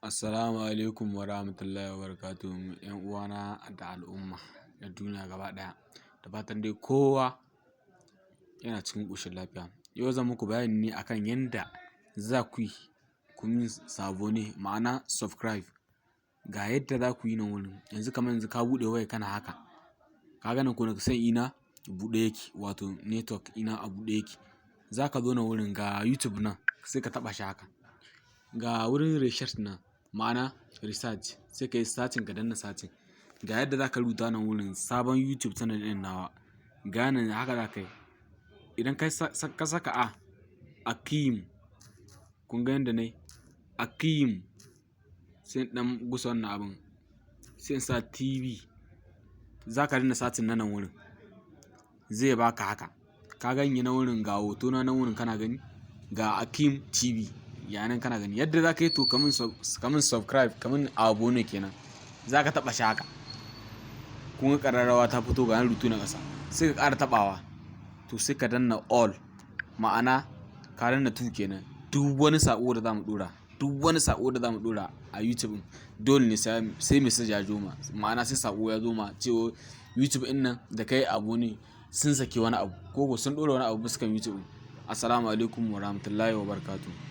Assalamu alaikum wa rahmatullahi wa barakatuhu, ‘yan uwana da al'umma na duniya gaba ɗaya. Da fatan dai kowa yana cikin ƙoshin lafiya. Yau zan muku bayani ne akan yanda za ku yi ku min s'abonner, ma'ana subscribe. Ga yadda za ku yi nan wurin. Yanzu kamar yanzu ka buɗe wayar kana haka. Ka ga nan connection ɗina buɗe yake, wato network ɗina a buɗe yake. Za ka zo nan wurin, ga YouTube nan, sai ka taɓa shi haka. Ga wurin research nan, ma'ana research, sai ka yi searching, ka danna searching. Ga yadda za ka rubuta nan wurin sabon YouTube channel ɗin nawa. Ga nan haka za ka yi. Idan ka saka a Akim, kun ga yanda na yi? Akim, sai in ɗan gusa wannan abun, sai in sa TV. Za ka danna searching na nan wurin. Zai baka haka. Ka gani nan wurin, ga hotona nan wurin, kana gani? Ga Akim TV. Ya nan kana gani. Yadda za ka yi to ka min subscribe, ka min abonner kenan. Za ka taɓa shi haka. Kun ga ƙararrawa ta fito, ga rubutu na ƙasa. Sai ka ƙara taɓawa. To sai ka danna all. Ma'ana ka danna two kenan. Duk wani saƙo da za mu ɗora, duk wani saƙo da za mu ɗora a YouTube, dole ne sai message ya zo ma. Ma'ana sai saƙo ya zo ma cewa YouTube ɗin nan da ka yi abonner sun saki wani abu ko sun ɗora wani abu bisa kan YouTube. Assalamu alaikum wa rahmatullahi wa barakatuh.